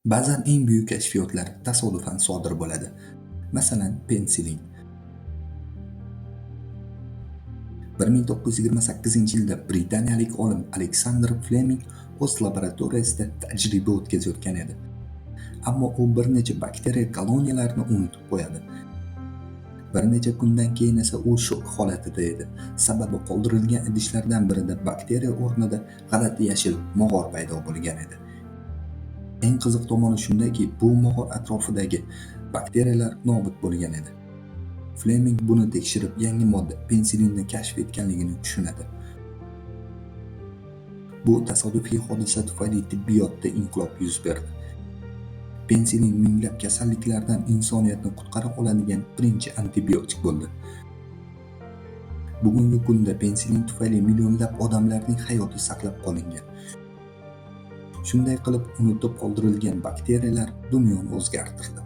Ba'zan eng buyuk kashfiyotlar tasodifan sodir bo'ladi. Masalan, pensilin. 1928-yilda britaniyalik olim Aleksandr Fleming o'z laboratoriyasida tajriba o'tkazayotgan edi. Ammo u bir necha bakteriya koloniyalarini unutib qo'yadi. Bir necha kundan keyin esa u shok holatida edi. Sababi qoldirilgan idishlardan birida bakteriya o'rnida g'alati yashil mog'or paydo bo'lgan edi. Eng qiziq tomoni shundaki, bu mog'or atrofidagi bakteriyalar nobud bo'lgan edi. Fleming buni tekshirib, yangi modda pensilinni kashf etganligini tushunadi. Bu tasodifiy hodisa tufayli tibbiyotda inqilob yuz berdi. Pensilin minglab kasalliklardan insoniyatni qutqara oladigan birinchi antibiotik bo'ldi. Bugungi kunda pensilin tufayli millionlab odamlarning hayoti saqlab qolingan. Shunday qilib, unutib qoldirilgan bakteriyalar dunyoni o'zgartirdi.